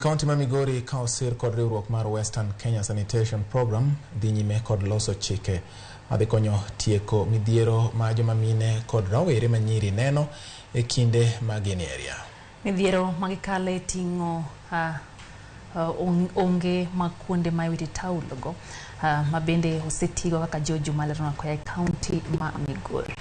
Kaunti ma Migori ka osir kod riwruok mar Western Kenya Sanitation Program dhi nyime kod loso chike madhi konyo tieko midhiero ma joma mine kod rawere manyiri neno e kinde ma gin e ria. Midhiero magikale ting'o onge mag kuonde ma iwite taulo go ma bende osetigo kaka George Juma lero koa e kaunti ma Migori.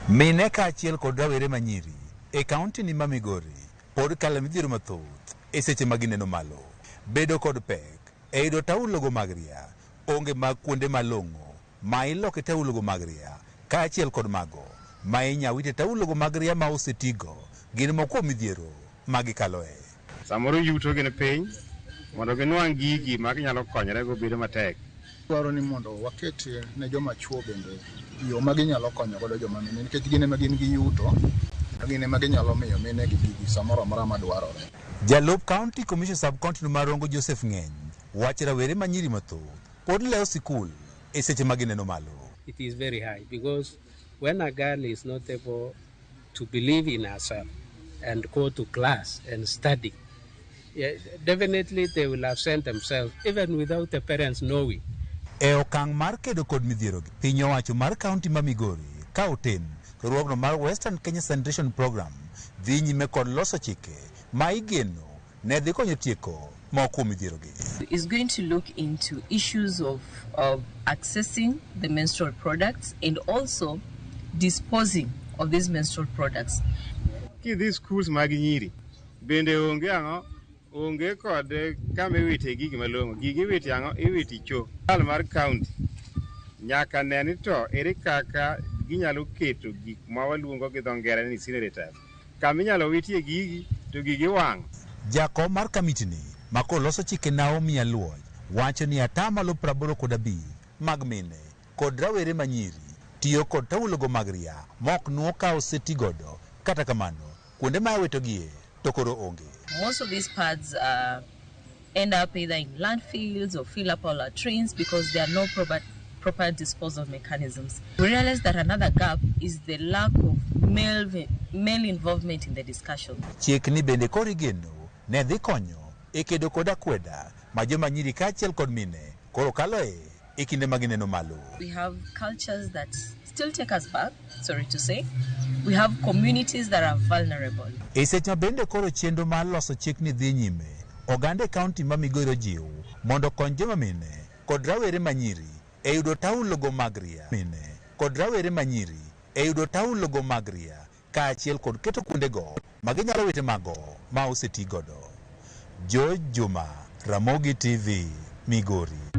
Mine kaachiel kod rawere manyiri e kaunti ni ma Migori pod kalo midhiero mathoth e seche ma gineno malo. Bedo kod pek e yudo taulogo mag ria, onge mag kuonde malong'o ma iloke taulogo mag ria, kaachiel kod mago ma inya wite taulogo mag ria ma osetigo gin moko kuom midhiero ma gikaloe. Samoro yuto gi ni piny mondo ginwang' gigi ma ginyalo konyorego bedo matek. Dwaro ni mondo waket ne joma chuo bende yo ma ginyalo konyo godo joma mine nikech gin ema gin gi yuto kendo gin ema ginyalo miyo mine gi gigi samoro amora madwarore. Jalup County Commissioner Sub County ma Rongo Joseph Ng'eny wacho rawere manyiri mathoth pod lewo sikul e seche ma gineno malo. It is very high because when a girl is not able to believe in herself and go to class and study, yeah, definitely they will absent themselves even without the parents knowing. E okang' mar kedo kod midhierogi, piny owacho mar kaunti ma Migori ka oten riwruogno mar Western Kenya Sanitation Program dhi nyime kod loso chike ma igeno ne dhi konyo tieko moko kuom midhierogi. Is going to look into issues of accessing the menstrual products and also disposing of these menstrual products. Kidhi schools mag nyiri bende onge ang'o onge kod kama iwite gigi malong'o. Gigi iwite ang'o? Iwite cho. Sirkal mar county nyaka ne ni to ere kaka ginyalo keto gik ma waluongo gi dho ngere ni incinerators. Kama inyalo witie gigi to gigi wang'. Jakom mar kamitini ma koloso chike Naomi Aluoch wacho ni atamalo 85 mag mine kod rawere manyiri tiyo kod taulogo mag ria ma ok nuo ka osetigodo kata kamano kuonde ma iwitogie to koro onge. Most of these pads end up either in landfills or fill up all our trains because there are no proper disposal mechanisms. We realize that another gap is the lack of male involvement in the discussion. Chik ni bende koro igeno ne dhi konyo e kedo kod akweda ma joma nyiri kaachiel kod mine koro kaloe e kinde ma gineno malo. We have cultures that still take us back, sorry to say. We have communities that are vulnerable. E seche ma bende koro chenro mar loso chik ni dhi nyime, oganda e kaunti ma Migori ojiw mondo okony joma mine kod rawere manyiri e yudo taulogo mag ria mine kod rawere manyiri e yudo taulogo mag ria kaachiel kod keto kuondego ma ginyalo wite mago ma oseti godo. George Juma, Ramogi TV, Migori.